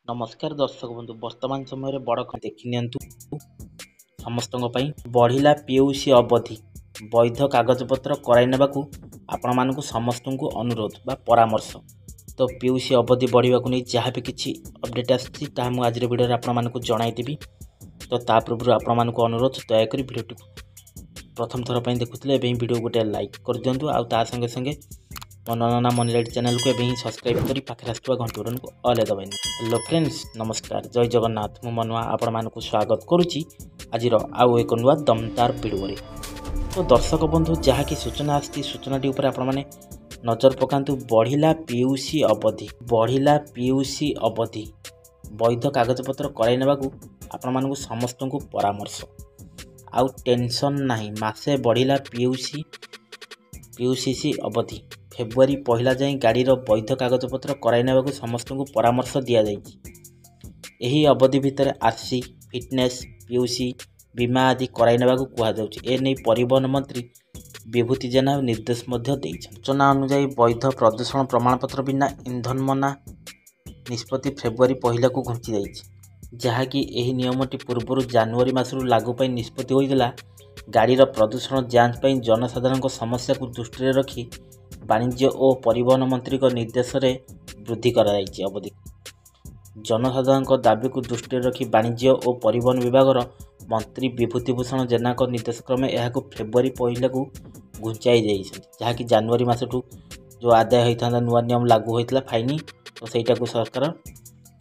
ନମସ୍କାର ଦର୍ଶକ ବନ୍ଧୁ, ବର୍ତ୍ତମାନ ସମୟରେ ବଡ଼ ଖବର ଦେଖିନିଅନ୍ତୁ। ସମସ୍ତଙ୍କ ପାଇଁ ବଢ଼ିଲା ପିୟୁସି ଅବଧି। ବୈଧ କାଗଜପତ୍ର କରାଇ ନେବାକୁ ଆପଣମାନଙ୍କୁ ସମସ୍ତଙ୍କୁ ଅନୁରୋଧ ବା ପରାମର୍ଶ। ତ ପିୟୁସି ଅବଧି ବଢ଼ିବାକୁ ନେଇ ଯାହା ବି କିଛି ଅପଡ଼େଟ୍ ଆସିଛି, ତାହା ମୁଁ ଆଜିର ଭିଡ଼ିଓରେ ଆପଣମାନଙ୍କୁ ଜଣାଇଦେବି। ତ ତା ପୂର୍ବରୁ ଆପଣମାନଙ୍କୁ ଅନୁରୋଧ, ଦୟାକରି ଭିଡ଼ିଓଟିକୁ ପ୍ରଥମ ଥର ପାଇଁ ଦେଖୁଥିଲେ ଏବେ ହିଁ ଭିଡ଼ିଓ ଗୋଟେ ଲାଇକ୍ କରିଦିଅନ୍ତୁ, ଆଉ ତା ସଙ୍ଗେ ସଙ୍ଗେ ମନନା ମନି ରାଇଟ୍ ଚ୍ୟାନେଲକୁ ଏବେ ହିଁ ସବସ୍କ୍ରାଇବ୍ କରି ପାଖରେ ଆସୁଥିବା ଘଣ୍ଟି ବଟନକୁ ଅଲ୍ ଦବାଇନି। ହ୍ୟାଲୋ ଫ୍ରେଣ୍ଡସ୍, ନମସ୍କାର, ଜୟ ଜଗନ୍ନାଥ। ମୁଁ ମନୁଆ ଆପଣମାନଙ୍କୁ ସ୍ୱାଗତ କରୁଛି ଆଜିର ଆଉ ଏକ ନୂଆ ଦମଦାର ଭିଡ଼ିଓରେ। ତ ଦର୍ଶକ ବନ୍ଧୁ, ଯାହାକି ସୂଚନା ଆସିଛି, ସୂଚନାଟି ଉପରେ ଆପଣମାନେ ନଜର ପକାନ୍ତୁ। ବଢ଼ିଲା ପିୟୁସି ଅବଧି, ବଢ଼ିଲା ପିୟୁସି ଅବଧି। ବୈଧ କାଗଜପତ୍ର କରାଇ ନେବାକୁ ଆପଣମାନଙ୍କୁ ସମସ୍ତଙ୍କୁ ପରାମର୍ଶ। ଆଉ ଟେନସନ୍ ନାହିଁ, ମାସେ ବଢ଼ିଲା ପିୟୁସି ପିୟୁସିସି ଅବଧି। ଫେବୃଆରୀ 1 ଯାଏଁ ଗାଡ଼ିର ବୈଧ କାଗଜପତ୍ର କରାଇ ନେବାକୁ ସମସ୍ତଙ୍କୁ ପରାମର୍ଶ ଦିଆଯାଇଛି। ଏହି ଅବଧି ଭିତରେ ଆର୍ସି, ଫିଟନେସ୍, ପିୟୁସି, ବୀମା ଆଦି କରାଇ ନେବାକୁ କୁହାଯାଉଛି। ଏ ନେଇ ପରିବହନ ମନ୍ତ୍ରୀ ବିଭୂତି ଜେନା ନିର୍ଦ୍ଦେଶ ମଧ୍ୟ ଦେଇଛନ୍ତି। ସୂଚନା ଅନୁଯାୟୀ, ବୈଧ ପ୍ରଦୂଷଣ ପ୍ରମାଣପତ୍ର ବିନା ଇନ୍ଧନ ମନା ନିଷ୍ପତ୍ତି ଫେବୃଆରୀ 1କୁ ଘୁଞ୍ଚି ଯାଇଛି। ଯାହାକି ଏହି ନିୟମଟି ପୂର୍ବରୁ ଜାନୁଆରୀ ମାସରୁ ଲାଗୁ ପାଇଁ ନିଷ୍ପତ୍ତି ହୋଇଥିଲା। ଗାଡ଼ିର ପ୍ରଦୂଷଣ ଯାଞ୍ଚ ପାଇଁ ଜନସାଧାରଣଙ୍କ ସମସ୍ୟାକୁ ଦୃଷ୍ଟିରେ ରଖି ବାଣିଜ୍ୟ ଓ ପରିବହନ ମନ୍ତ୍ରୀଙ୍କ ନିର୍ଦ୍ଦେଶରେ ବୃଦ୍ଧି କରାଯାଇଛି ଅବଧି। ଜନସାଧାରଣଙ୍କ ଦାବିକୁ ଦୃଷ୍ଟିରେ ରଖି ବାଣିଜ୍ୟ ଓ ପରିବହନ ବିଭାଗର ମନ୍ତ୍ରୀ ବିଭୂତି ଭୂଷଣ ଜେନାଙ୍କ ନିର୍ଦ୍ଦେଶକ୍ରମେ ଏହାକୁ ଫେବୃଆରୀ 1କୁ ଘୁଞ୍ଚାଇ ଦେଇଛନ୍ତି। ଯାହାକି ଜାନୁଆରୀ ମାସଠୁ ଯେଉଁ ଆଦାୟ ହୋଇଥାନ୍ତା, ନୂଆ ନିୟମ ଲାଗୁ ହୋଇଥିଲା ଫାଇନ୍, ତ ସେଇଟାକୁ ସରକାର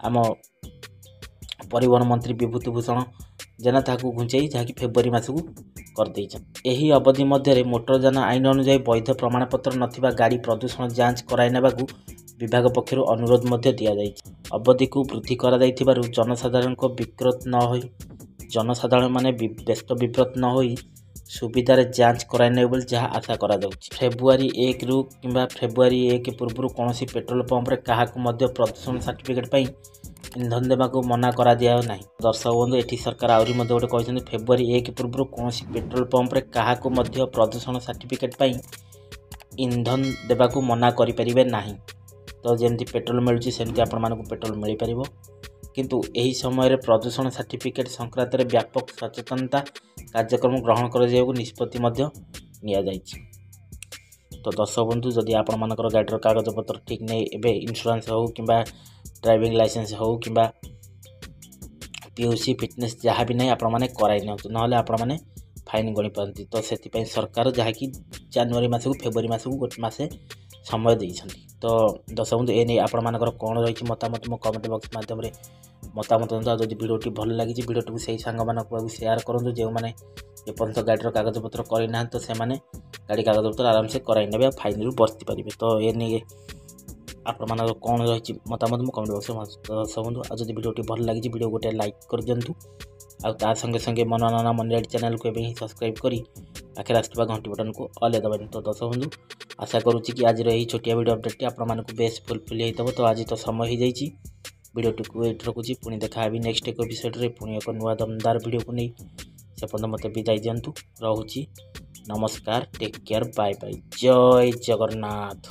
ଆମ ପରିବହନ ମନ୍ତ୍ରୀ ବିଭୂତି ଭୂଷଣ ଜେନା ତାହାକୁ ଘୁଞ୍ଚେଇ ଯାହାକି ଫେବୃଆରୀ ମାସକୁ କରିଦେଇଛନ୍ତି। ଏହି ଅବଧି ମଧ୍ୟରେ ମୋଟରଯାନ ଆଇନ ଅନୁଯାୟୀ ବୈଧ ପ୍ରମାଣପତ୍ର ନଥିବା ଗାଡ଼ି ପ୍ରଦୂଷଣ ଯାଞ୍ଚ କରାଇ ନେବାକୁ ବିଭାଗ ପକ୍ଷରୁ ଅନୁରୋଧ ମଧ୍ୟ ଦିଆଯାଇଛି। ଅବଧିକୁ ବୃଦ୍ଧି କରାଯାଇଥିବାରୁ ଜନସାଧାରଣଙ୍କ ବିବ୍ରତ ନ ହୋଇ, ଜନସାଧାରଣମାନେ ବ୍ୟସ୍ତ ବିବ୍ରତ ନ ହୋଇ ସୁବିଧାରେ ଯାଞ୍ଚ କରାଇ ନେବେ ବୋଲି ଯାହା ଆଶା କରାଯାଉଛି। ଫେବୃଆରୀ 1ରୁ କିମ୍ବା ଫେବୃଆରୀ 1 ପୂର୍ବରୁ କୌଣସି ପେଟ୍ରୋଲ ପମ୍ପରେ କାହାକୁ ମଧ୍ୟ ପ୍ରଦୂଷଣ ସାର୍ଟିଫିକେଟ୍ ପାଇଁ ଇନ୍ଧନ ଦେବାକୁ ମନା କରାଯାଉ ନାହିଁ। ଦର୍ଶକ ବନ୍ଧୁ, ଏଠି ସରକାର ଆହୁରି ମଧ୍ୟ ଗୋଟେ କହିଛନ୍ତି, ଫେବୃଆରୀ 1 ପୂର୍ବରୁ କୌଣସି ପେଟ୍ରୋଲ ପମ୍ପରେ କାହାକୁ ମଧ୍ୟ ପ୍ରଦୂଷଣ ସାର୍ଟିଫିକେଟ୍ ପାଇଁ ଇନ୍ଧନ ଦେବାକୁ ମନା କରିପାରିବେ ନାହିଁ। ତ ଯେମିତି ପେଟ୍ରୋଲ ମିଳୁଛି, ସେମିତି ଆପଣମାନଙ୍କୁ ପେଟ୍ରୋଲ ମିଳିପାରିବ। କିନ୍ତୁ ଏହି ସମୟରେ ପ୍ରଦୂଷଣ ସାର୍ଟିଫିକେଟ୍ ସଂକ୍ରାନ୍ତରେ ବ୍ୟାପକ ସଚେତନତା କାର୍ଯ୍ୟକ୍ରମ ଗ୍ରହଣ କରାଯିବାକୁ ନିଷ୍ପତ୍ତି ମଧ୍ୟ ନିଆଯାଇଛି। ତ ଦର୍ଶକ ବନ୍ଧୁ, ଯଦି ଆପଣମାନଙ୍କର ଗାଡ଼ିର କାଗଜପତ୍ର ଠିକ୍ ନେଇ ଏବେ ଇନ୍ସୁରାନ୍ସ ହେଉ କିମ୍ବା ଡ୍ରାଇଭିଂ ଲାଇସେନ୍ସ ହେଉ କିମ୍ବା ପିୟୁସି, ଫିଟନେସ୍ ଯାହା ବି ନାହିଁ, ଆପଣମାନେ କରାଇ ନିଅନ୍ତୁ, ନହେଲେ ଆପଣମାନେ ଫାଇନ୍ ଗଣିପାରନ୍ତି। ତ ସେଥିପାଇଁ ସରକାର ଯାହାକି ଜାନୁଆରୀ ମାସକୁ ଫେବୃଆରୀ ମାସକୁ ଗୋଟେ ମାସେ ସମୟ ଦେଇଛନ୍ତି। ତ ଦର୍ଶକ ବନ୍ଧୁ, ଏ ନେଇ ଆପଣମାନଙ୍କର କ'ଣ ରହିଛି ମତାମତ, ମୋ କମେଣ୍ଟ ବକ୍ସ ମାଧ୍ୟମରେ ମତାମତ ଦିଅନ୍ତୁ। ଆଉ ଯଦି ଭିଡ଼ିଓଟି ଭଲ ଲାଗିଛି, ଭିଡ଼ିଓଟିକୁ ସେଇ ସାଙ୍ଗମାନଙ୍କ ପାଖକୁ ସେୟାର କରନ୍ତୁ ଯେଉଁମାନେ ଏପର୍ଯ୍ୟନ୍ତ ଗାଡ଼ିର କାଗଜପତ୍ର କରିନାହାନ୍ତି। ତ ସେମାନେ ଗାଡ଼ି କାଗଜପତ୍ର ଆରାମସେ କରାଇ ନେବେ ଆଉ ଫାଇନ୍ରୁ ବର୍ତ୍ତି ପାରିବେ। ତ ଏ ନେଇ ଆପଣମାନଙ୍କର କ'ଣ ରହିଛି ମତାମତ, ମୁଁ କମେଣ୍ଟ ବକ୍ସରେ। ଦର୍ଶକ ବନ୍ଧୁ, ଆଉ ଯଦି ଭିଡ଼ିଓଟି ଭଲ ଲାଗିଛି, ଭିଡ଼ିଓ ଗୋଟେ ଲାଇକ୍ କରିଦିଅନ୍ତୁ, ଆଉ ତା ସଙ୍ଗେ ସଙ୍ଗେ ମନନା ମନି ରାଇଟ୍ ଚ୍ୟାନେଲକୁ ଏବେ ହିଁ ସବସ୍କ୍ରାଇବ୍ କରି ପାଖରେ ଆସୁଥିବା ଘଣ୍ଟି ବଟନକୁ ଅଲ୍ ଦେବେନି। ତ ଦର୍ଶକ ବନ୍ଧୁ, ଆଶା କରୁଛି କି ଆଜିର ଏହି ଛୋଟିଆ ଭିଡ଼ିଓ ଅପଡ଼େଟ୍ଟି ଆପଣମାନଙ୍କୁ ବେଶ ଫୁଲଫିଲ୍ ହେଇଥିବ। ତ ଆଜି ତ ସମୟ ହେଇଯାଇଛି, ଭିଡ଼ିଓଟିକୁ ଏଇଠି ରଖୁଛି। ପୁଣି ଦେଖା ହେବି ନେକ୍ସଟ ଏକ ଏପିସୋଡ଼ରେ ପୁଣି ଏକ ନୂଆ ଦମଦାର ଭିଡ଼ିଓକୁ ନେଇ। ସେ ପର୍ଯ୍ୟନ୍ତ ମୋତେ ବିଦାୟ ଦିଅନ୍ତୁ, ରହୁଛି, ନମସ୍କାର, ଟେକ୍ କେୟାର, ବାଏ ବାଏ, ଜୟ ଜଗନ୍ନାଥ।